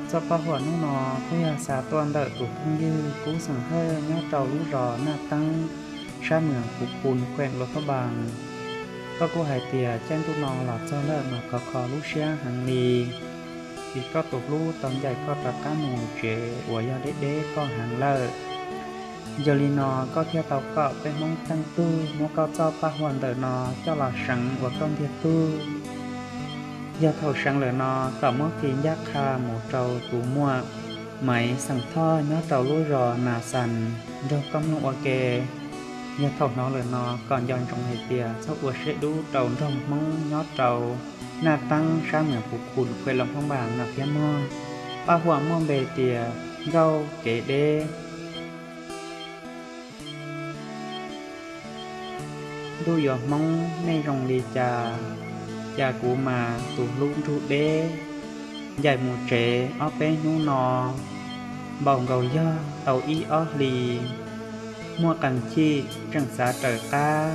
Txoj paj huam hnub no kuj yog xa tuaj ntawm tus phooj ywg Kub xeem Hawj nyob rau lub zos Naj Teeb, sab mwm Pus Khus, kheem Luam Phab Npas. Koj kuj hais tias caij ntuj no los txog lawm mas khov kho lub siab heev li, vim koj tus hlub tau ncaim koj rov qab mus tsev uas yog deb deb koj heev lawm. Yog li no koj thiaj tau kom peb Hmoob teej tug muab koj txoj paj huam ntawm no coj los seev ua koj ntiag tug. Yog thaum seev lawm no kom muab khi ncaj qha mus rau tus muam Maiv xeem Thoj nyob rau lub zos Nas Xas nrog koj mloog ua ke. Yog thaum hnov lawm no kom nco ntsoov hais tias txhob ua siab dub rau nraug Hmoob nyob rau Naj Teeb sab mwm Pus Khus, kheem Luam Phab Npas no thiab mog. Paj huam muaj npe tias Nkauj Kev Deb. Ntuj yuav Hmoob nej zoo li cas, cas kuv mas tus hlub nrug deb. Ncaim mus tsev ob peb hnub no, npaum nkaus yog tau ib ob hlis. Muaj qee chim tseem xav raws qab,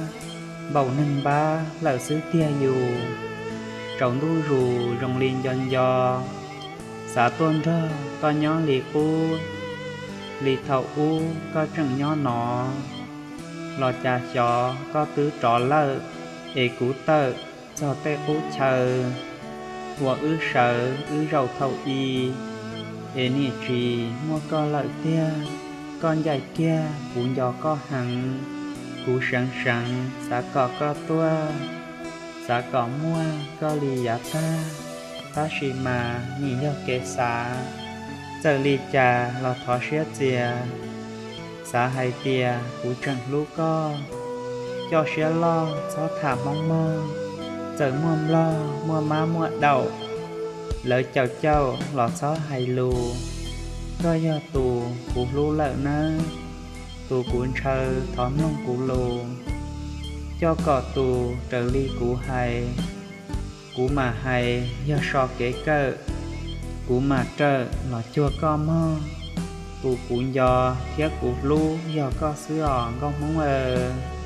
npaum neeg npab lawm xwb tiag yus. Tsaus ntuj zus zoo li nco nco, xav tuaj nrog koj nyob li qub, li thaum ub koj tseem nyob no. Los cas xyov koj twb rov lawm, es kuv tawm txog tej qub chaw uas wb sawv wb zaum thaum i, es nim tsis muaj koj lawm tiag. Koj ncaim kiag kuv nco koj heev, kuv seev seev xav kom koj tuaj, xav kom muaj koj li yav tag, tab sis mas nim yog kev xav. Txawm li cas los thov siab txias, xav hais tias kuv tseem hlub koj. Coj siab loj txhob tham Hmoob mog, txawm muaj Nplog muaj Mab muaj Daum, lawv caum caum los txhob hais lus. Koj yog tus kuv hlub lawm nawb, tus kuv ntshaw thov mloog kuv lus. Coj kom tus raws li kuv hais, kuv mam hais yog so kev kawm, kuv mam rawm los cuag koj mog. Tus kuv nco thiab kuv hlub yog koj xwb os nkauj Hmoob aw.